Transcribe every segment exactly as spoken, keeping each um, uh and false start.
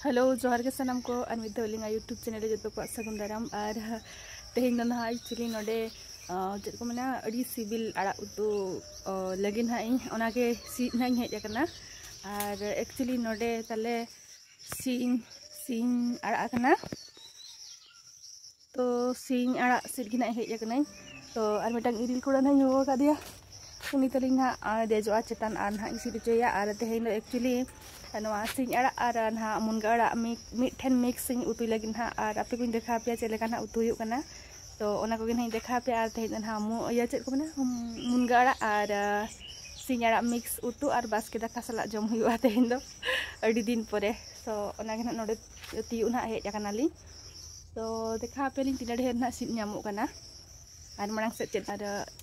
Hello, ᱡᱚᱦᱟᱨ ᱜᱮ ᱥᱟᱱᱟᱢ ᱠᱚ, ᱟᱨ ᱢᱤᱫ ᱫᱷᱟᱣ ᱟᱹᱞᱤᱧᱟᱜ YouTube ᱪᱮᱱᱮᱞ ᱨᱮ ᱡᱚᱛᱚ ᱠᱚᱣᱟᱜ ᱥᱟᱹᱜᱩᱱ ᱫᱟᱨᱟᱢ᱾ ᱟᱨ ᱛᱮᱦᱮᱧ ᱫᱚ ᱱᱟᱦᱟᱜ actually ᱱᱚᱰᱮ, ᱟᱸ, ᱪᱮᱫ ᱠᱚ ᱢᱮᱱᱟ, ᱟᱹᱰᱤ ᱥᱤᱵᱤᱞ ᱟᱲᱟᱜ ᱩᱛᱩ, ᱟᱸ, ᱞᱟᱹᱜᱤᱫ ᱱᱟᱦᱟᱜ ᱤᱧ, ᱚᱱᱟᱜᱮ ᱥᱤᱫ ᱱᱟᱦᱟᱜ ᱤᱧ ᱦᱮᱡ ᱟᱠᱟᱱᱟ᱾ ᱟᱨ actually ᱱᱚᱰᱮ ᱛᱟᱞᱮ ᱥᱤᱧ, ᱥᱤᱧ ᱟᱲᱟᱜ ᱟᱠᱟᱱᱟ᱾ ᱛᱚ ᱥᱤᱧ ᱟᱲᱟᱜ ᱥᱤᱫ ᱜᱮ ᱱᱟᱦᱟᱜ ᱦᱮᱡ ᱟᱠᱟᱱᱟᱹᱧ᱾ ᱛᱚ ᱟᱨ ᱢᱤᱫᱴᱟᱝ ᱤᱨᱤᱞ ᱠᱚᱲᱟ ᱱᱟᱦᱟᱜ ᱤᱧ ᱦᱚᱦᱚ ᱟᱠᱟᱫᱮᱭᱟ, ᱩᱱᱤ ᱛᱟᱹᱞᱤᱧ ᱱᱟᱦᱟᱜ, ᱟᱸ, ᱫᱮᱡᱚᱜᱼᱟ ᱪᱮᱛᱟᱱ ᱟᱨ ᱱᱟᱦᱟᱜ ᱤᱧ ᱥᱤᱫ ᱦᱚᱪᱚᱭᱮᱭᱟ᱾ ᱟᱨ ᱛᱮᱦᱮᱧ ᱫᱚ actually ᱱᱚᱣᱟ ᱥᱤᱧ ᱟᱲᱟᱜ ᱟᱨ ᱱᱟᱦᱟᱜ ᱢᱩᱱᱜᱟᱹ ᱟᱲᱟᱜ ᱢᱤᱫ, ᱢᱤᱫ ᱴᱷᱮᱱ mix ᱤᱧ ᱩᱛᱩᱭ ᱞᱟᱹᱜᱤᱫ ᱱᱟᱦᱟᱜ᱾ ᱟᱨ ᱟᱯᱮ ᱠᱚᱧ ᱫᱮᱠᱷᱟᱣ ᱟᱯᱮᱭᱟ ᱪᱮᱫ ᱞᱮᱠᱟ ᱱᱟᱦᱟᱜ ᱩᱛᱩ ᱦᱩᱭᱩᱜ ᱠᱟᱱᱟ᱾ ᱛᱚ ᱚᱱᱟ ᱠᱚᱜᱮ ᱱᱟᱦᱟᱜ ᱤᱧ ᱫᱮᱠᱷᱟᱣ ᱟᱯᱮᱭᱟ᱾ ᱟᱨ ᱛᱮᱦᱮᱧ ᱫᱚ ᱱᱟᱦᱟᱜ ᱢᱩ-, ᱤᱭᱟᱹ, ᱪᱮᱫ ᱠᱚ ᱢᱮᱱᱟ, ᱢᱩᱱᱜᱟᱹ ᱟᱲᱟᱜ ᱟᱨ, ᱟᱸ, ᱥᱤᱧ ᱟᱲᱟᱜ mix ᱩᱛᱩ ᱟᱨ ᱵᱟᱥᱠᱮ ᱫᱟᱠᱟ ᱥᱟᱞᱟᱜ ᱡᱚᱢ ᱦᱩᱭᱩᱜᱼᱟ ᱛᱮᱦᱮᱧ ᱫᱚ, ᱟᱹᱰᱤ ᱫᱤᱱ ᱯᱚᱨᱮ᱾ ᱛᱚ ᱚᱱᱟᱜᱮ ᱱᱟᱦᱟᱜ ᱱᱚᱰᱮ ᱛᱤᱭᱳᱜ ᱱᱟᱦᱟᱜ ᱦᱮᱡ ᱟᱠᱟᱱᱟᱞᱤᱧ᱾ ᱛᱚ ᱫᱮᱠᱷᱟᱣ ᱟᱯᱮᱭᱟᱞᱤᱧ ᱛᱤᱱᱟᱹᱜ ᱰᱷᱮᱨ ᱱᱟᱦᱟᱜ ᱥᱤᱫ ᱧᱟᱢᱚᱜ ᱠᱟᱱᱟ᱾ ᱟᱨ ᱢᱟᱲᱟᱝ ᱥᱮᱫ ᱪᱮᱫ ᱟᱨ,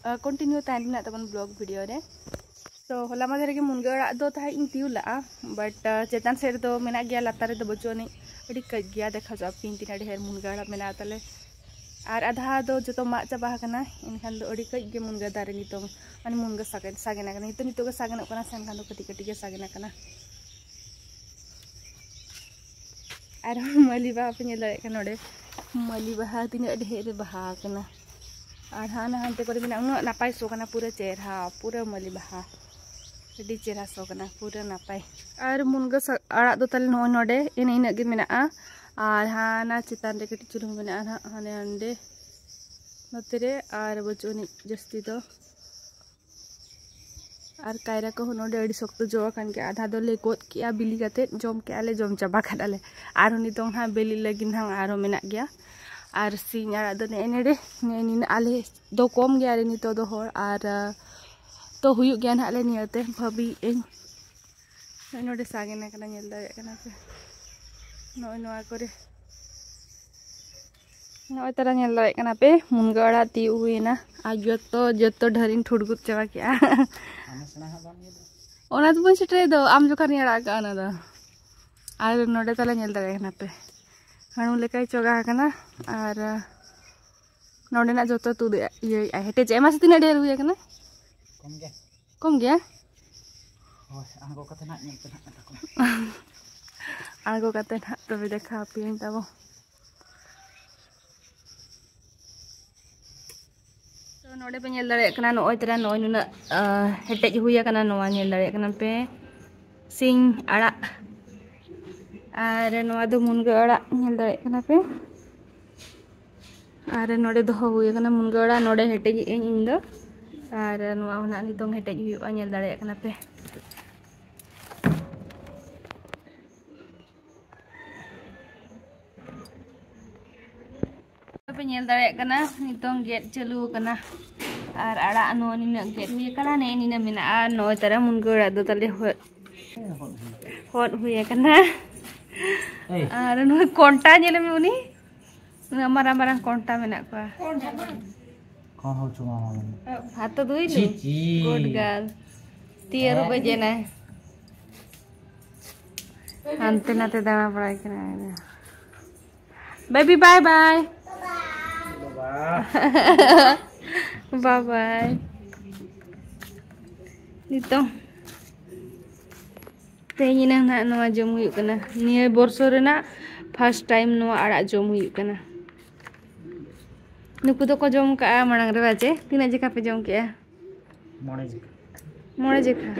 ᱟᱸ, continue ᱛᱟᱦᱮᱱ ᱢᱮᱱᱟᱜ ᱛᱟᱵᱚᱱ vlog video ᱨᱮ᱾ ᱛᱚ ᱦᱚᱞᱟ ᱢᱟᱫᱷᱮᱨ ᱨᱮᱜᱮ ᱢᱩᱱᱜᱟᱹ ᱟᱲᱟᱜ ᱫᱚ ᱛᱟᱦᱮᱸᱫ ᱤᱧ ᱛᱤᱭᱳᱜ ᱞᱟᱜᱼᱟ, but, ᱟᱸ, ᱪᱮᱛᱟᱱ ᱥᱮᱫ ᱨᱮᱫᱚ ᱢᱮᱱᱟᱜ ᱜᱮᱭᱟ, ᱞᱟᱛᱟᱨ ᱨᱮᱫᱚ ᱵᱟᱹᱪᱩᱜ ᱟᱹᱱᱤᱡ᱾ ᱟᱹᱰᱤ ᱠᱟᱹᱡ ᱜᱮᱭᱟ, ᱫᱮᱠᱷᱟᱣ ᱦᱚᱪᱚ ᱟᱯᱮᱭᱟᱹᱧ ᱛᱤᱱᱟᱹᱜ ᱰᱷᱮᱨ ᱢᱩᱱᱜᱟᱹ ᱟᱲᱟᱜ ᱢᱮᱱᱟᱜᱼᱟ ᱛᱟᱞᱮ᱾ ᱟᱨ ᱟᱫᱷᱟ ᱫᱚ ᱡᱚᱛᱚ ᱢᱟᱜ ᱪᱟᱵᱟ ᱟᱠᱟᱱᱟ, ᱮᱱᱠᱷᱟᱱ ᱫᱚ ᱟᱹᱰᱤ ᱠᱟᱹᱡ ᱜᱮ ᱢᱩᱱᱜᱟᱹ ᱫᱟᱨᱮ ᱱᱤᱛᱚᱝ, ᱢᱟᱱᱮ ᱢᱩᱱᱜᱟᱹ ᱥᱟᱜᱮᱱ, ᱥᱟᱜᱮᱱ ᱟᱠᱟᱱᱟ᱾ ᱱᱤᱛᱚᱜ, ᱱᱤᱛᱚᱜ ᱜᱮ ᱥᱟᱜᱮᱱᱚᱜ ᱠᱟᱱᱟ ᱥᱮ, ᱮᱱᱠᱷᱟᱱ ᱫᱚ ᱠᱟᱹᱴᱤᱡ ᱠᱟᱹᱴᱤᱡ ᱜᱮ ᱥᱟᱜᱮᱱ ᱟᱠᱟᱱᱟ᱾ ᱟᱨ ᱢᱟᱹᱞᱤ ᱵᱟᱦᱟ ᱯᱮ ᱧᱮᱞ ᱫᱟᱲᱮᱭᱟᱜ ᱠᱟᱱᱟ ᱱᱚᱰᱮ, ᱢᱟᱹᱞᱤ ᱵᱟᱦᱟ ᱛᱤᱱᱟᱹᱜ ᱰᱷᱮᱨ ᱨᱮ ᱵᱟᱦᱟ ᱟᱠᱟᱱᱟ᱾ ᱟᱨ ᱦᱟᱱᱟ ᱦᱟᱱᱛᱮ ᱠᱚᱨᱮ ᱢᱮᱱᱟᱜᱼᱟ, ᱩᱱᱟᱹᱜ ᱱᱟᱯᱟᱭ ᱥᱚ ᱠᱟᱱᱟ, ᱯᱩᱨᱟᱹ ᱪᱮᱦᱨᱟ, ᱯᱩᱨᱟᱹ ᱢᱟᱹᱞᱤ ᱵᱟᱦᱟ, ᱟᱹᱰᱤ ᱪᱮᱦᱨᱟ ᱥᱚ ᱠᱟᱱᱟ, ᱯᱩᱨᱟᱹ ᱱᱟᱯᱟᱭ᱾ ᱟᱨ ᱢᱩᱱᱜᱟᱹ ᱥᱟ-, ᱟᱲᱟᱜ ᱫᱚ ᱛᱟᱞᱮ ᱱᱚᱜᱼᱚᱭ ᱱᱚᱰᱮ ᱮᱱᱮ ᱤᱱᱟᱹᱜ ᱜᱮ ᱢᱮᱱᱟᱜᱼᱟ᱾ ᱟᱨ ᱦᱟᱱᱟ ᱪᱮᱛᱟᱱ ᱨᱮ ᱠᱟᱹᱴᱤᱡ ᱪᱩᱞᱩᱝ ᱢᱮᱱᱟᱜᱼᱟ ᱱᱟᱦᱟᱜ, ᱦᱟᱱᱮ ᱦᱟᱸᱰᱮ ᱱᱚᱛᱮ ᱨᱮ, ᱟᱨ ᱵᱟᱹᱪᱩᱜ ᱟᱹᱱᱤᱡ ᱡᱟᱹᱥᱛᱤ ᱫᱚ᱾ ᱟᱨ ᱠᱟᱭᱨᱟ ᱠᱚᱦᱚᱸ ᱱᱚᱰᱮ ᱟᱹᱰᱤ ᱥᱚᱠᱛᱚ ᱡᱚ ᱟᱠᱟᱱ ᱜᱮᱭᱟ, ᱟᱫᱷᱟ ᱫᱚᱞᱮ ᱜᱚᱫ ᱠᱮᱜᱼᱟ ᱵᱤᱞᱤ ᱠᱟᱛᱮᱫ, ᱡᱚᱢ ᱠᱮᱜᱼᱟ ᱞᱮ, ᱡᱚᱢ ᱪᱟᱵᱟ ᱠᱟᱫ ᱟᱞᱮ᱾ ᱟᱨᱦᱚᱸ ᱱᱤᱛᱚᱝ ᱱᱟᱦᱟᱜ ᱵᱤᱞᱤ ᱞᱟᱹᱜᱤᱫ ᱱᱟᱦᱟᱜ ᱟᱨᱦᱚᱸ ᱢᱮᱱᱟᱜ ᱜᱮᱭᱟ᱾ ᱟᱨ ᱥᱤᱧ ᱟᱲᱟᱜ ᱫᱚ ᱱᱮᱜᱼᱮ ᱱᱮᱰᱮ, ᱱᱮᱜᱼᱮ ᱱᱤᱱᱟᱹᱜ ᱟᱞᱮ ᱫᱚ ᱠᱚᱢ ᱜᱮᱭᱟᱞᱮ ᱱᱤᱛᱚᱜ ᱫᱚ ᱦᱚᱲ, ᱟᱨ, ᱛᱚ ᱦᱩᱭᱩᱜ ᱜᱮᱭᱟ ᱱᱟᱦᱟᱜ ᱞᱮ ᱱᱤᱭᱟᱹᱛᱮ ᱵᱷᱟᱹᱵᱤᱭᱮᱫ ᱟᱹᱧ᱾ ᱱᱚᱜᱼᱚᱭ ᱱᱚᱰᱮ ᱥᱟᱜᱮᱱ ᱟᱠᱟᱱᱟ, ᱧᱮᱞ ᱫᱟᱲᱮᱭᱟᱜ ᱠᱟᱱᱟ ᱯᱮ᱾ ᱱᱚᱜᱼᱚᱭ ᱱᱚᱣᱟ ᱠᱚᱨᱮ, ᱱᱚᱜᱼᱚᱭ ᱛᱟᱨᱟ ᱧᱮᱞ ᱫᱟᱲᱮᱭᱟᱜ ᱠᱟᱱᱟ ᱯᱮ, ᱢᱩᱱᱜᱟᱹ ᱟᱲᱟᱜ ᱛᱤᱭᱳᱜ ᱦᱩᱭᱮᱱᱟ᱾ ᱟᱨ ᱡᱚᱛᱚ, ᱡᱚᱛᱚ ᱰᱷᱟᱹᱨᱤᱧ ᱴᱷᱩᱲ ᱜᱚᱫ ᱪᱟᱵᱟ ᱠᱮᱜᱼᱟ᱾ ᱚᱱᱟ ᱫᱚ ᱵᱟᱹᱧ ᱥᱮᱴᱮᱨᱮᱫ ᱫᱚ, ᱟᱢ ᱡᱚᱠᱷᱚᱱᱤᱧ ᱟᱲᱟᱜ ᱠᱟᱜᱼᱟ ᱚᱱᱟ ᱫᱚ᱾ ᱟᱨ ᱱᱚᱰᱮ ᱛᱟᱞᱮ ᱧᱮᱞ ᱫᱟᱲᱮᱭᱟᱜ ᱠᱟᱱᱟ ᱯᱮ, ᱦᱟᱹᱬᱩ ᱞᱮᱠᱟᱭ ᱪᱚᱜᱟ ᱟᱠᱟᱱᱟ᱾ ᱟᱨ ᱱᱚᱰᱮᱱᱟᱜ ᱡᱚᱛᱚ ᱛᱩᱫ ᱮ-, ᱤᱭᱟᱹᱭᱮᱫᱼᱟᱭ, ᱦᱮᱴᱮᱡᱮᱫᱼᱟᱭ᱾ ᱢᱟᱥᱮ ᱛᱤᱱᱟᱹᱜ ᱰᱷᱮᱨ ᱦᱩᱭ ᱟᱠᱟᱱᱟ? ᱠᱚᱢ ᱜᱮ᱾ ᱠᱚᱢ ᱜᱮᱭᱟ? ᱦᱳᱭ, ᱟᱬᱜᱚ ᱠᱟᱛᱮ ᱱᱟᱜ ᱧᱮᱞ ᱯᱮ ᱱᱟᱜ ᱠᱟᱴᱟ ᱠᱚ᱾ ᱟᱬᱜᱚ ᱠᱟᱛᱮ ᱱᱟᱦᱟᱜ ᱛᱚᱵᱮ ᱫᱮᱠᱷᱟᱣ ᱟᱯᱮᱭᱟᱹᱧ ᱛᱟᱵᱚ᱾ ᱛᱚ ᱱᱚᱰᱮ ᱯᱮ ᱧᱮᱞ ᱫᱟᱲᱮᱭᱟᱜ ᱠᱟᱱᱟ, ᱱᱚᱜᱼᱚᱭ ᱛᱚᱨᱟ ᱱᱚᱜᱼᱚᱭ ᱱᱩᱱᱟᱹᱜ, ᱟᱸ, ᱦᱮᱴᱮᱡ ᱦᱩᱭ ᱟᱠᱟᱱᱟ᱾ ᱱᱚᱣᱟ ᱧᱮᱞ ᱫᱟᱲᱮᱭᱟᱜ ᱠᱟᱱᱟ ᱯᱮ, ᱥᱤᱧ ᱟᱲᱟᱜ, ᱟᱨ ᱱᱚᱣᱟ ᱫᱚ ᱢᱩᱱᱜᱟᱹ ᱟᱲᱟᱜ, ᱧᱮᱞ ᱫᱟᱲᱮᱭᱟᱜ ᱠᱟᱱᱟ ᱯᱮ᱾ ᱟᱨ ᱱᱚᱰᱮ ᱫᱚᱦᱚ ᱦᱩᱭ ᱟᱠᱟᱱᱟ ᱢᱩᱱᱜᱟᱹ ᱟᱲᱟᱜ, ᱱᱚᱰᱮ ᱦᱮᱴᱮᱡᱮᱜ ᱟᱹᱧ ᱤᱧ ᱫᱚ᱾ ᱟᱨ ᱱᱚᱣᱟ ᱦᱚᱸ ᱱᱟᱜ ᱱᱤᱛᱚᱝ ᱦᱮᱴᱮᱡ ᱦᱩᱭᱩᱜᱼᱟ, ᱧᱮᱞ ᱫᱟᱲᱮᱭᱟᱜ ᱠᱟᱱᱟ ᱯᱮ᱾ ᱯᱮ ᱧᱮᱞ ᱫᱟᱲᱮᱭᱟᱜ ᱠᱟᱱᱟ, ᱱᱤᱛᱚᱝ ᱜᱮᱫ ᱪᱟᱹᱞᱩ ᱟᱠᱟᱱᱟ᱾ ᱟᱨ ᱟᱲᱟᱜ ᱱᱚᱣᱟ ᱱᱤᱱᱟᱹᱜ ᱜᱮᱫ ᱦᱩᱭ ᱟᱠᱟᱱᱟ, ᱱᱮᱜᱼᱮ ᱱᱤᱱᱟᱹᱜ ᱢᱮᱱᱟᱜᱼᱟ᱾ ᱟᱨ ᱱᱚᱜᱼᱚᱭ ᱛᱟᱨᱟ ᱢᱩᱱᱜᱟᱹ ᱟᱲᱟᱜ ᱫᱚ ᱛᱟᱞᱮ ᱦᱚᱫ, ᱦᱚᱫ ᱦᱩᱭ ᱟᱠᱟᱱᱟ᱾ ᱮᱭ᱾ ᱟᱨ ᱱᱚᱜᱼᱚᱭ ᱠᱚᱱᱴᱟ ᱧᱮᱞ ᱢᱮ, ᱩᱱᱤ ᱩᱱᱟᱹᱜ ᱢᱟᱨᱟᱝ ᱢᱟᱨᱟᱝ ᱠᱚᱱᱴᱟ ᱢᱮᱱᱟᱜ ᱠᱚᱣᱟ᱾ ᱠᱚᱱᱴᱟ ᱵᱟᱝ? ᱠᱚᱱᱴᱟ ᱦᱚᱪᱚ ᱢᱟᱢᱟ ᱢᱮᱱᱟᱜ᱾ ᱦᱟᱛᱚ ᱫᱩᱭ ᱞᱩ᱾ ᱪᱤ, ᱪᱤ᱾ Good girl. ᱛᱤ ᱟᱹᱨᱩᱵ ᱮ ᱡᱮᱱᱟᱭ᱾ ᱦᱟᱱᱛᱮ ᱱᱟᱛᱮ ᱫᱟᱬᱟ ᱵᱟᱲᱟᱭ ᱠᱟᱱᱟ᱾ Baby, bye bye. ᱵᱟᱵᱟ᱾ Bye bye. ᱱᱤᱛᱚᱝ ᱛᱮᱦᱮᱧ ᱮᱱᱟᱝ ᱱᱟᱦᱟᱜ ᱱᱚᱣᱟ ᱡᱚᱢ ᱦᱩᱭᱩᱜ ᱠᱟᱱᱟ᱾ ᱱᱤᱭᱟᱹ ᱵᱚᱨᱥᱚ ᱨᱮᱱᱟᱜ first time ᱱᱚᱣᱟ ᱟᱲᱟᱜ ᱡᱚᱢ ᱦᱩᱭᱩᱜ ᱠᱟᱱᱟ᱾ ᱱᱩᱠᱩ ᱫᱚᱠᱚ ᱡᱚᱢ ᱠᱟᱜᱼᱟ ᱢᱟᱲᱟᱝ ᱨᱮ, ᱵᱟᱡᱮ ᱛᱤᱱᱟᱹᱜ ᱡᱮᱠᱷᱟ ᱯᱮ ᱡᱚᱢ ᱠᱮᱜᱼᱟ? ᱢᱚᱬᱮ ᱡᱮᱠᱷᱟ᱾ ᱢᱚᱬᱮ ᱡᱮᱠᱷᱟ᱾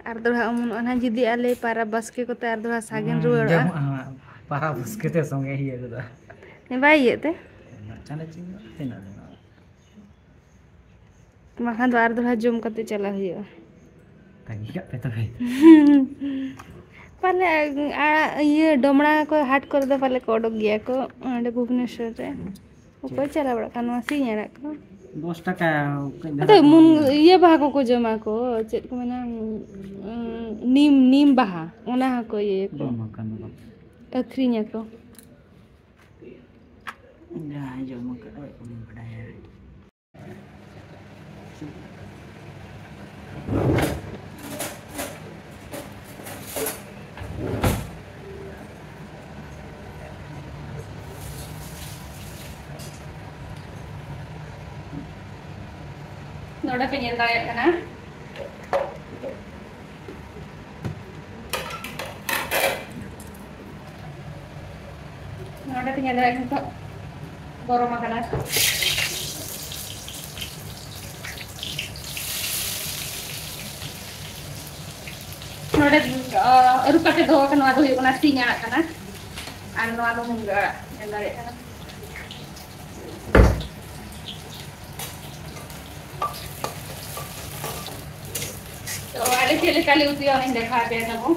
ᱟᱨ ᱫᱚᱲᱦᱟ ᱚᱢᱚᱱᱚᱜᱼᱟ ᱱᱟᱦᱟᱜ ᱡᱩᱫᱤ ᱟᱞᱮ ᱯᱟᱨᱟ ᱵᱟᱥᱠᱮ ᱠᱚᱛᱮ ᱟᱨ ᱫᱚᱲᱦᱟ ᱥᱟᱜᱮᱱ ᱦᱩᱸ, ᱨᱩᱣᱟᱹᱲᱚᱜᱼᱟ᱾ ᱡᱚᱢᱚᱜᱼᱟ ᱦᱟᱸᱜ᱾ ᱯᱟᱨᱟ ᱵᱟᱥᱠᱮ ᱛᱮ ᱥᱚᱸᱜᱮ ᱤᱭᱟᱹ ᱜᱚᱫᱚᱜᱼᱟ᱾ ᱦᱮᱸ, ᱵᱟᱭ ᱤᱭᱟᱹᱜ ᱛᱮ? ᱪᱟᱸᱫᱚ ᱪᱤᱱ ᱛᱤᱱᱟᱹᱜ ᱫᱤᱱ? ᱵᱟᱠᱷᱟᱱ ᱫᱚ ᱟᱨ ᱫᱚᱲᱦᱟ ᱡᱚᱢ ᱠᱟᱛᱮ ᱪᱟᱞᱟᱜ ᱦᱩᱭᱩᱜᱼᱟ᱾ ᱛᱟᱺᱜᱤ ᱠᱟᱜ ᱯᱮ ᱛᱚᱵᱮ᱾ ᱯᱟᱞᱮ ᱟᱲᱟᱜ, ᱤᱭᱟᱹ, ᱰᱚᱢᱲᱟ ᱠᱚ ᱦᱟᱴ ᱠᱚᱨᱮ ᱫᱚ ᱯᱟᱞᱮ ᱠᱚ ᱚᱰᱚᱠ ᱜᱮᱭᱟ ᱠᱚ ᱚᱸᱰᱮ ᱵᱷᱩᱵᱽᱱᱮᱥᱚᱨ ᱨᱮ᱾ ᱚᱠᱚᱭ ᱪᱮᱫ? ᱪᱟᱞᱟᱣ ᱵᱟᱲᱟᱜ ᱠᱟᱱᱟ ᱱᱚᱣᱟ ᱥᱤᱧ ᱟᱲᱟᱜ ᱠᱚ? ᱫᱚᱥ ᱴᱟᱠᱟ᱾ ᱠᱟᱹᱡ ᱟᱫᱚ ᱫᱷᱟᱨᱟ ᱢᱩᱱ-, ᱠᱚᱢ᱾ ᱤᱭᱟᱹ ᱵᱟᱦᱟ ᱠᱚᱠᱚ ᱡᱚᱢᱟ ᱠᱚ, ᱪᱮᱫ ᱠᱚ ᱢᱮᱱᱟ, ᱩᱸ, ᱱᱤᱢ, ᱱᱤᱢ ᱵᱟᱦᱟ, ᱚᱱᱟ ᱦᱚᱸᱠᱚ ᱤᱭᱟᱹᱭᱟᱠᱚ᱾ ᱡᱚᱢ ᱟᱠᱟᱱ ᱫᱚ᱾ ᱟᱹᱠᱷᱨᱤᱧᱟᱠᱚ᱾ ᱡᱟᱦᱟᱸᱭ ᱡᱚᱢ ᱟᱠᱟᱫ ᱩᱱᱤ ᱵᱟᱰᱟᱭᱟ᱾ ᱱᱚᱰᱮ ᱯᱮ ᱧᱮᱞ ᱫᱟᱲᱮᱭᱟᱜ ᱠᱟᱱᱟ᱾ ᱱᱚᱰᱮ ᱯᱮ ᱧᱮᱞ ᱫᱟᱲᱮᱭᱟᱜ ᱠᱟᱱᱟ, ᱱᱤᱛᱚᱜ ᱜᱚᱨᱚᱢ ᱟᱠᱟᱱᱟ᱾ ᱱᱚᱰᱮ, ᱟᱹᱨᱩᱵ ᱠᱟᱛᱮ ᱫᱚᱦᱚ ᱟᱠᱟᱱᱟ, ᱱᱚᱣᱟ ᱫᱚ ᱦᱩᱭᱩᱜ ᱠᱟᱱᱟ ᱥᱤᱧ ᱟᱲᱟᱜ ᱠᱟᱱᱟ, ᱟᱨ ᱱᱚᱣᱟ ᱫᱚ ᱢᱩᱱᱜᱟᱹ ᱟᱲᱟᱜ, ᱧᱮᱞ ᱫᱟᱲᱮᱭᱟᱜ ᱠᱟᱱᱟ᱾ ᱛᱚ ᱟᱞᱮ ᱪᱮᱫ ᱞᱮᱠᱟ ᱞᱮ ᱩᱛᱩᱭᱟ, ᱚᱱᱟᱧ ᱫᱮᱠᱷᱟᱣ ᱟᱯᱮᱭᱟ ᱛᱟᱵᱚ᱾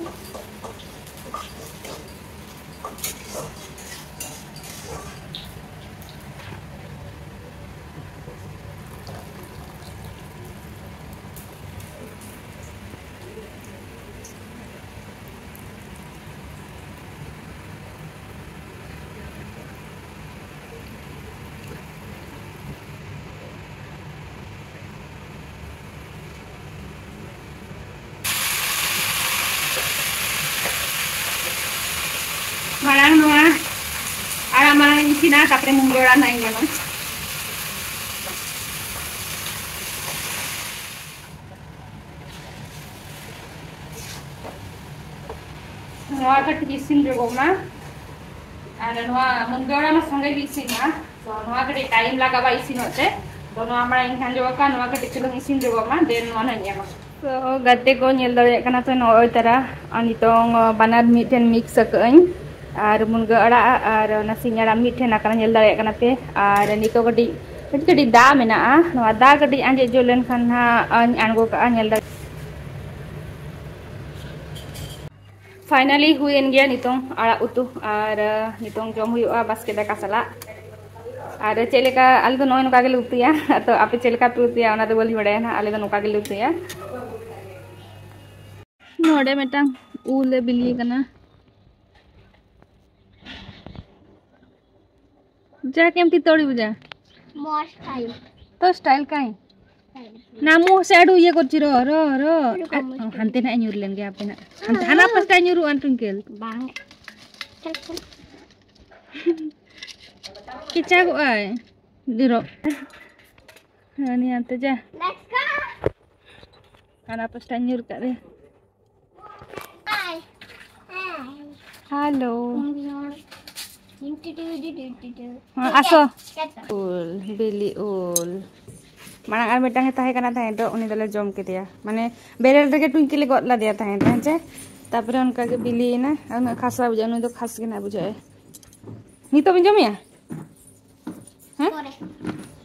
ᱢᱟᱲᱟᱝ ᱱᱚᱣᱟ ᱟᱲᱟᱜ ᱢᱟᱲᱟᱝ ᱤᱧ ᱤᱥᱤᱱᱟ, ᱛᱟᱨᱯᱚᱨᱮ ᱢᱩᱱᱜᱟᱹ ᱟᱲᱟᱜ ᱱᱟᱜ ᱤᱧ ᱮᱢᱟ᱾ ᱱᱚᱣᱟ ᱠᱟᱹᱴᱤᱡ ᱤᱥᱤᱱ ᱡᱚᱜᱚᱜ ᱢᱟ᱾ ᱟᱨ ᱱᱚᱣᱟ ᱢᱩᱱᱜᱟᱹ ᱟᱲᱟᱜ ᱢᱟ ᱥᱚᱸᱜᱮ ᱜᱮ ᱤᱥᱤᱱᱚᱜᱼᱟ, ᱛᱚ ᱱᱚᱣᱟ ᱠᱟᱹᱴᱤᱡ ᱴᱟᱭᱤᱢ ᱞᱟᱜᱟᱜᱼᱟ ᱤᱥᱤᱱᱚᱜ ᱛᱮ᱾ ᱛᱚ ᱱᱚᱣᱟ ᱢᱟᱲᱟᱝ ᱤᱧ ᱠᱷᱟᱸᱡᱚ ᱟᱠᱟᱫ, ᱱᱚᱣᱟ ᱠᱟᱹᱴᱤᱡ ᱪᱩᱞᱩᱝ ᱤᱥᱤᱱ ᱡᱚᱜᱚᱜ ᱢᱟ, ᱫᱮᱱ ᱱᱚᱣᱟ ᱱᱟᱜ ᱤᱧ ᱮᱢᱟ᱾ ᱛᱚ ᱜᱟᱛᱮ ᱠᱚ, ᱧᱮᱞ ᱫᱟᱲᱮᱭᱟᱜ ᱠᱟᱱᱟ ᱯᱮ, ᱱᱚᱜᱼᱚᱭ ᱛᱟᱨᱟ ᱟᱨ ᱱᱤᱛᱚᱝ ᱵᱟᱱᱟᱨ ᱢᱤᱫ ᱴᱷᱮᱱ ᱢᱤᱠᱥ ᱟᱠᱟᱫ ᱟᱹᱧ, ᱟᱨ ᱢᱩᱱᱜᱟᱹ ᱟᱲᱟᱜ ᱟᱨ ᱚᱱᱟ ᱥᱤᱧ ᱟᱲᱟᱜ ᱢᱤᱫ ᱴᱷᱮᱱ ᱟᱠᱟᱱᱟ, ᱧᱮᱞ ᱫᱟᱲᱮᱭᱟᱜ ᱠᱟᱱᱟ ᱯᱮ᱾ ᱟᱨ ᱱᱤᱛᱚᱜ ᱠᱟᱹᱴᱤᱡ, ᱠᱟᱹᱴᱤᱡ ᱠᱟᱹᱴᱤᱡ ᱫᱟᱜ ᱢᱮᱱᱟᱜᱼᱟ, ᱱᱚᱣᱟ ᱫᱟᱜ ᱠᱟᱹᱴᱤᱡ ᱟᱸᱡᱮᱫ ᱡᱚ ᱞᱮᱱᱠᱷᱟᱱ ᱦᱟᱸᱜ ᱤᱧ ᱟᱬᱜᱚ ᱠᱟᱜᱼᱟ, ᱧᱮᱞ ᱫᱟᱲᱮ᱾ ᱯᱷᱟᱭᱱᱟᱞᱤ ᱦᱩᱭᱮᱱ ᱜᱮᱭᱟ ᱱᱤᱛᱚᱝ ᱟᱲᱟᱜ ᱩᱛᱩ, ᱟᱨ ᱱᱤᱛᱚᱝ ᱡᱚᱢ ᱦᱩᱭᱩᱜᱼᱟ ᱵᱟᱥᱠᱮ ᱫᱟᱠᱟ ᱥᱟᱞᱟᱜ᱾ ᱟᱨ ᱪᱮᱫ ᱞᱮᱠᱟ, ᱟᱞᱮ ᱫᱚ ᱱᱚᱜᱼᱚᱭ ᱱᱚᱝᱠᱟ ᱜᱮᱞᱮ ᱩᱛᱩᱭᱟ, ᱛᱚ ᱟᱯᱮ ᱪᱮᱫ ᱞᱮᱠᱟ ᱯᱮ ᱩᱛᱩᱭᱟ ᱚᱱᱟ ᱫᱚ ᱵᱟᱹᱞᱤᱧ ᱵᱟᱲᱟᱭᱟ ᱱᱟᱦᱟᱜ, ᱟᱞᱮ ᱫᱚ ᱱᱚᱝᱠᱟ ᱜᱮᱞᱮ ᱩᱛᱩᱭᱟ᱾ ᱱᱚᱰᱮ ᱢᱤᱫᱴᱟᱝ ᱩᱞ ᱮ ᱵᱤᱞᱤ ᱠᱟᱱᱟ᱾ ᱡᱟ ᱠᱮᱢᱛᱤ ᱛᱚᱲᱤ ᱵᱩᱡᱟ। ମୋ ଷ୍ଟାଇଲ। ତୋ ଷ୍ଟାଇଲ କାଇଁ? ନା, ମୁଁ ସିଆଡୁ ଇଏ କରୁଛି, ର, ର, ର। ରୁକ, ଆ, ମୁଁ ହଁ, ହାନ୍ତେ ନାଇଁ, ᱧᱩᱨ ᱞᱮᱱ ᱜᱮ ᱦᱟᱯᱮ ᱱᱟᱜ। ᱦᱟᱱᱛᱮ, ᱦᱟᱱᱟ ᱯᱟᱥᱴᱟ ᱧᱩᱨᱩᱜᱼᱟ, ᱴᱩᱝᱠᱮᱞ। ᱵᱟᱝ। ᱪᱟᱞ, ᱪᱟᱞ। ᱠᱮᱪᱟᱜᱚᱜᱼᱟᱭ। ᱫᱮᱨᱚᱜ। ᱦᱟᱹᱱᱤ ᱦᱟᱱᱛᱮ ᱡᱟ। Let's go। ᱦᱟᱱᱟ ᱯᱟᱥᱴᱟ ᱧᱩᱨ ᱠᱟᱜ ᱨᱮ। ᱦᱟᱭ। ᱦᱟᱭ। ᱦᱮᱞᱳ। ᱦᱮᱸ, ᱟᱥᱚ᱾ ᱩᱞ, ᱵᱤᱞᱤ ᱩᱞ᱾ ᱢᱟᱲᱟᱝ ᱟᱨ ᱢᱤᱫᱴᱟᱝ ᱮ ᱛᱟᱦᱮᱸ ᱠᱟᱱᱟ ᱛᱟᱦᱮᱸ ᱫᱚ, ᱩᱱᱤ ᱫᱚᱞᱮ ᱡᱚᱢ ᱠᱮᱫᱮᱭᱟ᱾ ᱢᱟᱱᱮ, ᱵᱮᱨᱮᱞ ᱨᱮᱜᱮ ᱴᱩᱝᱠᱤ ᱞᱮ ᱜᱚᱫ ᱞᱟᱫᱮᱭᱟ ᱛᱟᱦᱮᱸ ᱫᱚ, ᱦᱮᱸ ᱪᱮ? ᱛᱟᱯᱚᱨᱮ ᱚᱱᱠᱟ ᱜᱮ ᱵᱤᱞᱤᱭᱮᱱᱟ᱾ ᱟᱨ ᱩᱱᱟᱹᱜ ᱠᱷᱟᱥ ᱵᱟᱭ ᱵᱩᱡᱷᱟᱹᱜᱼᱟ, ᱩᱱᱤ ᱫᱚ ᱠᱷᱟᱥ ᱜᱮ ᱱᱟᱜ ᱵᱩᱡᱷᱟᱹᱜᱼᱟᱭ᱾ ᱱᱤᱛᱚᱜ ᱵᱤᱱ ᱡᱚᱢᱮᱭᱟ? ᱦᱮᱸ? ᱯᱚᱨᱮ᱾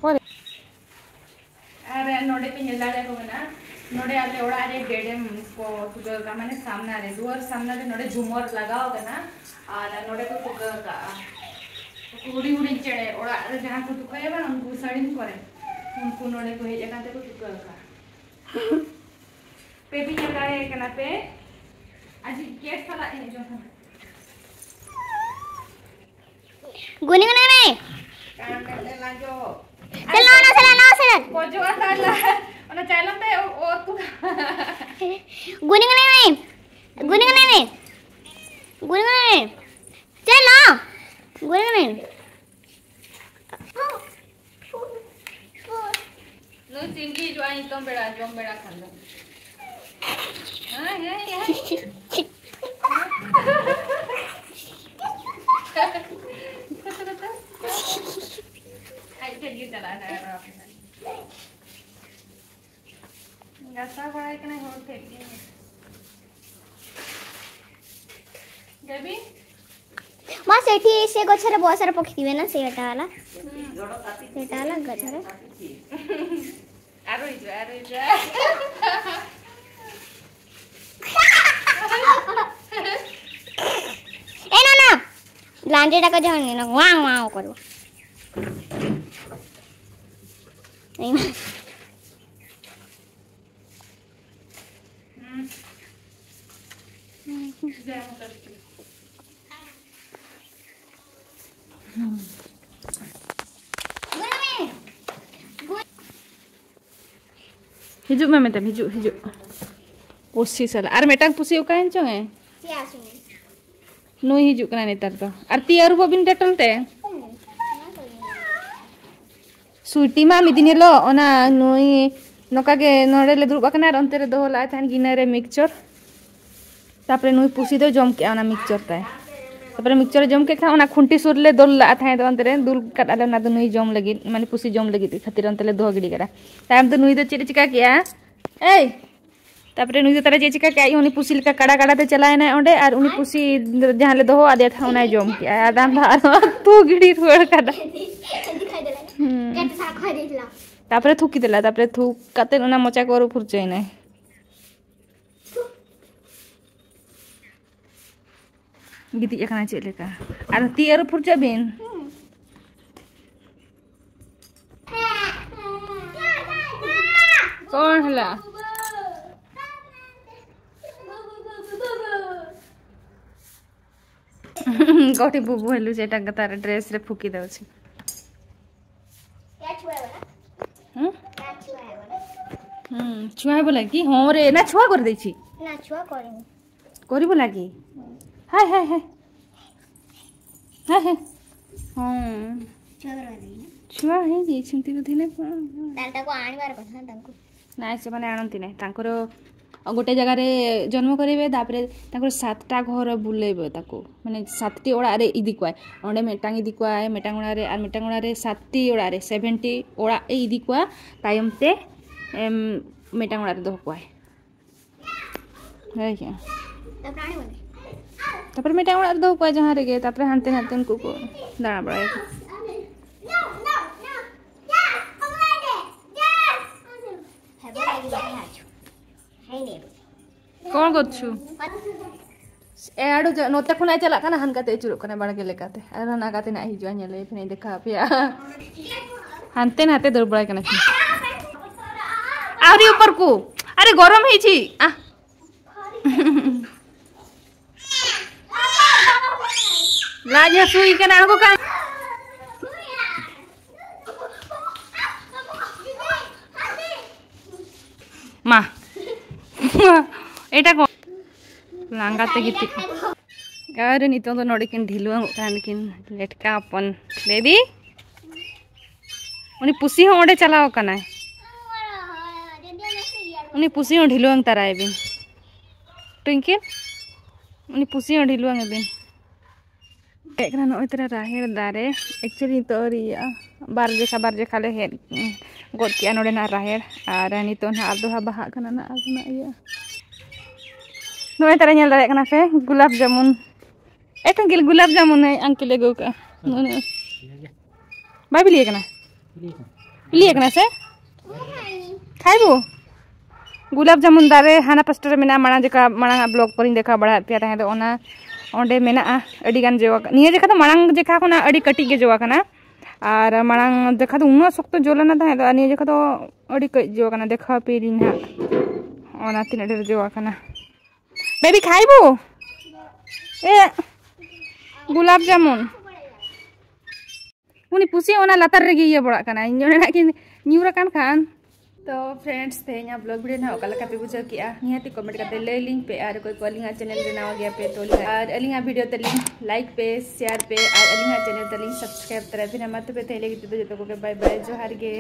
ᱯᱚᱨᱮ᱾ ᱟᱨ ᱱᱚᱰᱮ ᱯᱮ ᱧᱮᱞ ᱫᱟᱲᱮᱭᱟᱠᱚ ᱠᱟᱱᱟ, ᱱᱚᱰᱮ ᱟᱞᱮ ᱚᱲᱟᱜ ᱨᱮ ᱰᱮᱰᱮᱢ ᱠᱚ ᱴᱩᱠᱟᱹᱣ ᱠᱟᱜᱼᱟ, ᱢᱟᱱᱮ ᱥᱟᱢᱱᱟ ᱨᱮ, ᱫᱩᱣᱟᱹᱨ ᱥᱟᱢᱱᱟ ᱨᱮ ᱱᱚᱰᱮ ᱡᱷᱩᱢᱚᱨ ᱞᱟᱜᱟᱣ ᱠᱟᱱᱟ᱾ ᱟᱨ ᱱᱚᱰᱮ ᱠᱚ ᱴᱩᱠᱟᱹᱣ ᱠᱟᱜᱼᱟ᱾ ᱩᱱᱠᱩ ᱦᱩᱰᱤᱧ ᱦᱩᱰᱤᱧ ᱪᱮᱬᱮ ᱚᱲᱟᱜ ᱨᱮ ᱡᱟᱦᱟᱸ ᱠᱚ ᱛᱩᱠᱟᱹᱭᱟ ᱵᱟᱝ, ᱩᱱᱠᱩ ᱥᱟᱹᱲᱤᱢ ᱠᱚᱨᱮ, ᱩᱱᱠᱩ ᱱᱚᱰᱮ ᱠᱚ ᱦᱮᱡ ᱟᱠᱟᱱ ᱛᱮᱠᱚ ᱴᱩᱠᱟᱹᱣ ᱠᱟᱜᱼᱟ᱾ ᱯᱮ ᱯᱮ ᱧᱮᱞ ᱫᱟᱲᱮᱭᱟᱭ ᱠᱟᱱᱟ ᱯᱮ? ᱟᱡᱤᱡ ᱠᱮᱴ ᱥᱟᱞᱟᱜ ᱮᱱᱮᱡ ᱡᱚᱝ ᱠᱟᱱᱟ᱾ ᱜᱩᱱᱤ ᱜᱩᱱᱤ ᱢᱮ᱾ ᱠᱟᱱ ᱢᱮ ᱞᱟᱡᱚ᱾ ᱪᱟᱞᱟᱣ ᱱᱟ, ᱪᱟᱞᱟᱣ ᱱᱟ, ᱪᱟᱞᱟᱣ᱾ ᱯᱚᱡᱚᱜᱼᱟ ᱛᱟᱦᱞᱮ᱾ ᱚᱱᱟ ᱪᱟᱭᱞᱚᱢ ᱛᱮ ᱚ-, ᱚᱛ ᱠᱚ᱾ ᱜᱩᱱᱤ ᱜᱩᱱᱤ ᱢᱮ᱾ ᱜᱩᱱᱤ ᱜᱩᱱᱤ ᱢᱮ᱾ ᱜᱩᱱᱤ ᱜᱩᱱᱤ ᱢᱮ᱾ ᱪᱟᱞᱟᱣ᱾ ᱜᱩᱱᱤ ᱜᱩᱱᱤ ᱢᱮ᱾ ᱱᱩᱭ ᱥᱤᱢ ᱜᱮ ᱦᱤᱡᱩᱜᱼᱟ ᱱᱤᱛᱚᱝ ᱵᱮᱲᱟ, ᱡᱚᱢ ᱵᱮᱲᱟ ᱠᱷᱟᱱ ᱫᱚ᱾ ᱦᱮᱸ, ᱦᱮᱸ, ᱦᱮᱸ᱾ ᱠᱚᱛᱚ, ᱠᱚᱛᱚ᱾ ᱟᱡ ᱴᱷᱮᱱ ᱜᱮ ᱪᱟᱞᱟᱜᱼᱟ ᱟᱨᱚ᱾ ᱜᱟᱥᱟᱣ ᱵᱟᱲᱟᱭ ᱠᱟᱱᱟᱭ ᱦᱚᱲ ᱴᱷᱮᱱ ᱜᱮ᱾ ᱜᱟᱵᱤ? ᱢᱟ ᱥᱮᱴᱷᱤ ᱥᱮ ᱜᱚᱪᱷᱨᱮ ᱵᱚᱥᱨᱮ ᱯᱚᱠᱷᱤ ᱵᱮᱱᱟ ᱥᱮ ᱮᱴᱟᱜ ᱟᱞᱟ᱾ ᱮᱴᱟᱜ ᱟᱞᱟ ᱜᱚᱪᱷᱨᱮ᱾ ᱟᱨᱚ ᱦᱤᱡᱩᱜᱼᱟ, ᱟᱨᱚ ᱦᱤᱡᱩᱜᱼᱟ᱾ ᱮ ᱱᱟᱱᱟ, ᱞᱟᱸᱡᱮ ᱫᱟᱠᱟ ᱡᱚᱢ ᱱᱤᱱᱟ, ᱣᱟᱝ ᱣᱟᱝ ᱠᱚᱨᱚ᱾ ᱮᱭ ᱢᱟ᱾ ᱦᱤᱡᱩᱜ ᱢᱮ ᱢᱮᱰᱟᱢ, ᱦᱤᱡᱩᱜ, ᱦᱤᱡᱩᱜ᱾ ᱯᱩᱥᱤ ᱥᱟᱞᱟᱜ᱾ ᱟᱨ ᱢᱤᱫᱴᱟᱝ ᱯᱩᱥᱤ ᱚᱠᱟᱭᱮᱱ ᱪᱚᱝ ᱮ? ᱪᱮᱫ ᱟᱹᱥᱩᱞ? ᱱᱩᱭ ᱦᱤᱡᱩᱜ ᱠᱟᱱᱟᱭ ᱱᱮᱛᱟᱨ ᱫᱚ᱾ ᱟᱨ ᱛᱤ ᱟᱹᱨᱩᱵᱚᱜ ᱵᱤᱱ ᱰᱮᱴᱚᱞ ᱛᱮ᱾ ᱥᱩᱭᱴᱤ ᱢᱟ ᱢᱤᱫ ᱫᱤᱱ ᱦᱤᱞᱳᱜ ᱚᱱᱟ ᱱᱩᱭ ᱱᱚᱝᱠᱟ ᱜᱮ ᱱᱚᱰᱮ ᱞᱮ ᱫᱩᱲᱩᱵ ᱟᱠᱟᱱᱟ ᱟᱨ ᱚᱱᱛᱮ ᱨᱮ ᱫᱚᱦᱚ ᱞᱟᱜᱼᱟᱭ ᱛᱟᱦᱮᱱ ᱜᱤᱱᱟᱹ ᱨᱮ ᱢᱤᱠᱥᱪᱚᱨ᱾ ᱛᱟᱨᱯᱚᱨᱮ ᱱᱩᱭ ᱯᱩᱥᱤ ᱫᱚᱭ ᱡᱚᱢ ᱠᱮᱜᱼᱟ ᱚᱱᱟ ᱢᱤᱠᱥᱪᱚᱨ ᱛᱟᱭ᱾ ᱛᱟᱯᱚᱨᱮ ᱢᱤᱠᱥᱪᱟᱨ ᱡᱚᱢ ᱠᱮᱫ ᱠᱷᱟᱱ, ᱚᱱᱟ ᱠᱷᱩᱱᱴᱤ ᱥᱩᱨ ᱨᱮᱞᱮ ᱫᱚᱞ ᱞᱟᱜᱼᱟ ᱛᱟᱦᱮᱸ ᱫᱚ, ᱚᱱᱛᱮ ᱨᱮ ᱫᱩᱞ ᱠᱟᱫ ᱟᱞᱮ, ᱚᱱᱟ ᱫᱚ ᱱᱩᱭ ᱡᱚᱢ ᱞᱟᱹᱜᱤᱫ, ᱢᱟᱱᱮ ᱯᱩᱥᱤ ᱡᱚᱢ ᱞᱟᱹᱜᱤᱫ ᱠᱷᱟᱹᱛᱤᱨ ᱚᱱᱛᱮ ᱞᱮ ᱫᱚᱦᱚ ᱜᱤᱰᱤ ᱠᱟᱫᱟ᱾ ᱛᱟᱭᱚᱢ ᱛᱮ ᱱᱩᱭ ᱫᱚ ᱪᱮᱫ ᱮ ᱪᱤᱠᱟ ᱠᱮᱜᱼᱟ? ᱮᱭ! ᱛᱟᱯᱚᱨᱮ ᱱᱩᱭ ᱫᱚ ᱛᱟᱦᱚᱞᱮ ᱪᱮᱫ ᱮ ᱪᱤᱠᱟ ᱠᱮᱜᱼᱟ? ᱩᱱᱤ ᱯᱩᱥᱤ ᱞᱮᱠᱟ ᱠᱟᱲᱟ ᱠᱟᱲᱟ ᱛᱮ ᱪᱟᱞᱟᱣ ᱮᱱᱟᱭ ᱚᱸᱰᱮ, ᱟᱨ ᱩᱱᱤ ᱯᱩᱥᱤ ᱡᱟᱦᱟᱸ ᱞᱮ ᱫᱚᱦᱚ ᱟᱫᱮᱭᱟ ᱛᱟᱦᱮᱸᱫ, ᱚᱱᱟᱭ ᱡᱚᱢ ᱠᱮᱜᱼᱟ᱾ ᱟᱫᱟᱢ ᱫᱚ ᱟᱨᱦᱚᱸ ᱛᱩ ᱜᱤᱰᱤ ᱨᱩᱣᱟᱹᱲ ᱠᱟᱫᱟ᱾ ᱦᱩᱸ᱾ ᱛᱟᱯᱚᱨᱮ ᱛᱷᱩ ᱠᱮᱫᱟᱞᱮ, ᱛᱟᱯᱚᱨᱮ ᱛᱷᱩ ᱠᱟᱛᱮ ᱚᱱᱟ ᱢᱚᱪᱟ ᱠᱚ ᱟᱹᱨᱩ ᱯᱷᱩᱨᱪᱟᱹᱭᱮᱱᱟᱭ᱾ ᱜᱤᱛᱤᱡ ᱟᱠᱟᱱᱟ ᱪᱮᱫ ᱞᱮᱠᱟ᱾ ᱟᱨ ᱛᱤ ᱟᱹᱨᱩ ᱯᱷᱩᱨᱪᱟᱹᱜ ᱵᱤᱱ᱾ ᱠᱚᱱ ᱦᱮᱞᱟ? ᱜᱚᱴᱤ ᱵᱩᱵᱩ ᱦᱮᱞᱩ ᱪᱮᱴᱟ ᱜᱟᱛᱟᱨ ᱰᱨᱮᱥ ᱨᱮ ᱯᱷᱩᱠᱤ ᱫᱟᱣᱪᱤ᱾ क्या छुआ है बोला? हम्म? क्या छुआ है बोला? हम्म, छुआ है बोला कि? हाँ रे, ना छुआ कर दे छी। ना छुआ करेंगे। करी बोला कि? हाय, हाय, हाय। हाय, हाय। हाँ। छुआ कर देंगे। छुआ है जी, छिंती को थी ना। तांता को आने बार पर, हाँ, तांको। ନାଇଁ, ସେମାନେ ଆଣନ୍ତି ନାହିଁ। ତାଙ୍କର ଗୋଟେ ଜାଗାରେ ଜନ୍ମ କରିବେ, ତାପରେ ତାଙ୍କର ସାତଟା ଘର ବୁଲେଇବେ ତାକୁ, ମାନେ ସାତଟି ଅଡ଼ାରେ ଇଦି କୁଆଏ। ᱚᱸᱰᱮ ᱢᱤᱫᱴᱟᱝ ᱤᱫᱤ ᱠᱚᱣᱟᱭ, ᱢᱤᱫᱴᱟᱝ ᱚᱲᱟᱜ ᱨᱮ, ᱟᱨ ᱢᱤᱫᱴᱟᱝ ᱚᱲᱟᱜ ᱨᱮ, ᱥᱟᱛᱴᱤ ᱚᱲᱟᱜ ᱨᱮ, ᱥᱮᱵᱷᱮᱱᱴᱤ ᱚᱲᱟᱜ ᱮ ᱤᱫᱤ ᱠᱚᱣᱟ᱾ ᱛᱟᱭᱚᱢ ᱛᱮ, ᱮᱢ, ᱢᱤᱫᱴᱟᱝ ᱚᱲᱟᱜ ᱨᱮ ᱫᱚᱦᱚ ᱠᱚᱣᱟᱭ᱾ ᱦᱳᱭ ᱠᱮ᱾ ᱛᱟᱯᱚᱨᱮ ᱢᱤᱫᱴᱟᱝ ᱚᱲᱟᱜ ᱨᱮ ᱫᱚᱦᱚ ᱠᱚᱣᱟᱭ ᱡᱟᱦᱟᱸ ᱨᱮᱜᱮ, ᱛᱟᱯᱚᱨᱮ ᱦᱟᱱᱛᱮ ᱱᱟᱛᱮ ᱩᱱᱠᱩ ᱠᱚ ᱫᱟᱬᱟ ᱵᱟᱲᱟᱭᱟᱠᱚ᱾ ᱠᱚᱬ ᱜᱚᱪᱷᱩ᱾ ᱮ, ᱟᱹᱰᱩ ᱡᱟ-, ᱱᱚᱛᱮ ᱠᱷᱚᱱᱟᱜ ᱮ ᱪᱟᱞᱟᱜ ᱠᱟᱱᱟ, ᱦᱟᱱᱠᱟᱛᱮ ᱟᱹᱪᱩᱨᱚᱜ ᱠᱟᱱᱟ ᱵᱟᱲᱜᱮ ᱞᱮᱠᱟᱛᱮ᱾ ᱟᱨ ᱦᱟᱱᱟ ᱠᱟᱛᱮ ᱱᱟᱜ ᱦᱤᱡᱩᱜᱼᱟ, ᱧᱮᱞᱮ ᱯᱷᱤᱨ ᱫᱮᱠᱷᱟᱣ ᱟᱯᱮᱭᱟ᱾ ᱦᱟᱱᱛᱮ ᱱᱟᱛᱮ ᱫᱟᱹᱲ ᱵᱟᱲᱟᱭ ᱠᱟᱱᱟ ᱠᱤᱱ᱾ ᱟᱹᱣᱨᱤ ᱩᱯᱚᱨ ᱠᱚ᱾ ᱟᱨᱮ ᱜᱚᱨᱚᱢ ᱦᱮᱡ ᱪᱤ? ᱟ᱾ ᱞᱟᱡ ᱦᱟᱹᱥᱩᱭ ᱠᱟᱱᱟ, ᱟᱬᱜᱚ ᱠᱟᱱ᱾ ᱢᱟ᱾ ᱮᱴᱟ ᱠᱚ᱾ ᱞᱟᱸᱜᱟ ᱛᱮ ᱜᱤᱛᱤᱡ᱾ ᱟᱨ ᱱᱤᱛᱚᱝ ᱫᱚ ᱱᱚᱰᱮ ᱠᱤᱱ ᱰᱷᱤᱞᱣᱟᱹᱝᱚᱜ ᱠᱟᱱ ᱠᱤᱱ ᱞᱮᱴᱠᱟ ᱦᱚᱯᱚᱱ᱾ ᱵᱮᱵᱤ? ᱩᱱᱤ ᱯᱩᱥᱤ ᱦᱚᱸ ᱚᱸᱰᱮ ᱪᱟᱞᱟᱣ ᱠᱟᱱᱟᱭ᱾ ᱩᱱᱤ ᱯᱩᱥᱤ ᱦᱚᱸ ᱰᱷᱤᱞᱣᱟᱹᱝ ᱛᱟᱨᱟᱭ ᱵᱤᱱ᱾ ᱴᱩᱭᱝᱠᱮᱞ, ᱩᱱᱤ ᱯᱩᱥᱤ ᱦᱚᱸ ᱰᱷᱤᱞᱣᱟᱹᱝ ᱮ ᱵᱤᱱ᱾ ᱦᱮᱡ ᱠᱟᱱᱟ ᱱᱚᱜᱼᱚᱭ ᱛᱚᱨᱟ ᱨᱟᱦᱮᱲ ᱫᱟᱨᱮ᱾ Actually ᱱᱤᱛᱚᱜ ᱟᱹᱣᱨᱤ ᱤᱭᱟᱹᱜᱼᱟ, ᱵᱟᱨ ᱡᱮᱠᱷᱟ ᱵᱟᱨ ᱡᱮᱠᱷᱟ ᱞᱮ ᱦᱮᱡ, ᱩᱸ, ᱜᱚᱫ ᱠᱮᱜᱼᱟ ᱱᱚᱰᱮᱱᱟᱜ ᱨᱟᱦᱮᱲ᱾ ᱟᱨ ᱱᱤᱛᱚᱜ ᱱᱟᱦᱟᱜ ᱟᱨ ᱫᱚᱲᱦᱟ ᱵᱟᱦᱟᱜ ᱠᱟᱱᱟ ᱱᱟᱜ, ᱟᱨ ᱱᱟᱜ ᱤᱭᱟᱹᱜᱼᱟ᱾ ᱱᱚᱜᱼᱚᱭ ᱛᱚᱨᱟ ᱧᱮᱞ ᱫᱟᱲᱮᱭᱟᱜ ᱠᱟᱱᱟ ᱯᱮ, ᱜᱩᱞᱟᱵ ᱡᱟᱢᱩᱱ᱾ ᱮ ᱛᱟᱹᱝᱜᱤᱞ, ᱜᱩᱞᱟᱵ ᱡᱟᱢᱩᱱ ᱱᱩᱭ uncle ᱮ ᱟᱹᱜᱩ ᱠᱟᱜᱼᱟ᱾ ᱱᱩᱜᱼᱩ ᱱᱩᱜᱼᱩ᱾ ᱵᱟᱭ ᱵᱤᱞᱤ ᱟᱠᱟᱱᱟ? ᱵᱤᱞᱤ ᱟᱠᱟᱱᱟ ᱥᱮ? ᱠᱷᱟᱭᱵᱚ? ᱜᱩᱞᱟᱵ ᱡᱟᱢᱩᱱ ᱫᱟᱨᱮ ᱦᱟᱱᱟ ᱯᱟᱥᱴᱟ ᱨᱮ ᱢᱮᱱᱟᱜᱼᱟ᱾ ᱢᱟᱲᱟᱝ ᱡᱚᱠᱷᱟ, ᱢᱟᱲᱟᱝ ᱟᱜ vlog ᱠᱚᱨᱮᱧ ᱫᱮᱠᱷᱟᱣ ᱵᱟᱲᱟᱭᱟᱫ ᱯᱮᱭᱟ ᱛᱟᱦᱮᱸ ᱫᱚ, ᱚᱱᱟ ᱚᱸᱰᱮ ᱢᱮᱱᱟᱜᱼᱟ᱾ ᱟᱹᱰᱤ ᱜᱟᱱ ᱡᱚ ᱟᱠᱟᱱᱟ᱾ ᱱᱤᱭᱟᱹ ᱡᱚᱠᱷᱟ ᱫᱚ ᱢᱟᱲᱟᱝ ᱡᱚᱠᱷᱟ ᱠᱷᱚᱱᱟᱜ ᱟᱹᱰᱤ ᱠᱟᱹᱴᱤᱡ ᱜᱮ ᱡᱚ ᱟᱠᱟᱱᱟ, ᱟᱨ ᱢᱟᱲᱟᱝ ᱡᱚᱠᱷᱟ ᱫᱚ ᱩᱱᱟᱹᱜ ᱥᱚᱠᱛᱚ ᱡᱚ ᱞᱮᱱᱟ ᱛᱟᱦᱮᱸ ᱫᱚ, ᱟᱨ ᱱᱤᱭᱟᱹ ᱡᱚᱠᱷᱟ ᱫᱚ ᱟᱹᱰᱤ ᱠᱟᱹᱡ ᱡᱚ ᱟᱠᱟᱱᱟ᱾ ᱫᱮᱠᱷᱟᱣ ᱟᱯᱮᱭᱟᱞᱤᱧ ᱱᱟᱦᱟᱜ ᱚᱱᱟ ᱛᱤᱱᱟᱹᱜ ᱰᱷᱮᱨ ᱡᱚ ᱟᱠᱟᱱᱟ᱾ ᱵᱮᱵᱤ ᱠᱷᱟᱭᱵᱚ? ᱮ, ᱜᱩᱞᱟᱵ ᱡᱟᱢᱩᱱ᱾ ᱩᱱᱤ ᱯᱩᱥᱤ ᱚᱱᱟ ᱞᱟᱛᱟᱨ ᱨᱮᱜᱮ ᱤᱭᱟᱹ ᱵᱟᱲᱟᱜ ᱠᱟᱱᱟᱭ, ᱚᱸᱰᱮ ᱱᱟᱜ ᱠᱤᱱ ᱧᱩᱨ ᱟᱠᱟᱱ ᱠᱷᱟᱱ᱾ ᱛᱚ friends, ᱛᱮᱦᱮᱧᱟᱜ vlog video ᱱᱟᱦᱟᱜ ᱚᱠᱟ ᱞᱮᱠᱟ ᱯᱮ ᱵᱩᱡᱷᱟᱹᱣ ᱠᱮᱜᱼᱟ? ᱱᱤᱦᱟᱹᱛᱤ comment ᱠᱟᱛᱮ ᱞᱟᱹᱭ ᱞᱤᱧ ᱯᱮ, ᱟᱨ ᱚᱠᱚᱭ ᱠᱚ ᱟᱹᱞᱤᱧᱟᱜ channel ᱨᱮ ᱱᱟᱣᱟ ᱜᱮᱭᱟ ᱯᱮ ᱛᱚ, ᱟᱨ ᱟᱹᱞᱤᱧᱟᱜ video ᱛᱟᱹᱞᱤᱧ like ᱯᱮ, share ᱯᱮ, ᱟᱨ ᱟᱹᱞᱤᱧᱟᱜ channel ᱛᱟᱹᱞᱤᱧ subscribe ᱛᱚᱨᱟᱭ ᱯᱮ᱾ ᱢᱟ ᱛᱚᱵᱮ ᱛᱮᱦᱮᱧ ᱞᱟᱹᱜᱤᱫ ᱛᱮᱫᱚ ᱡᱚᱛᱚ ᱠᱚᱜᱮ bye bye, ᱡᱚᱦᱟᱨ ᱜᱮ᱾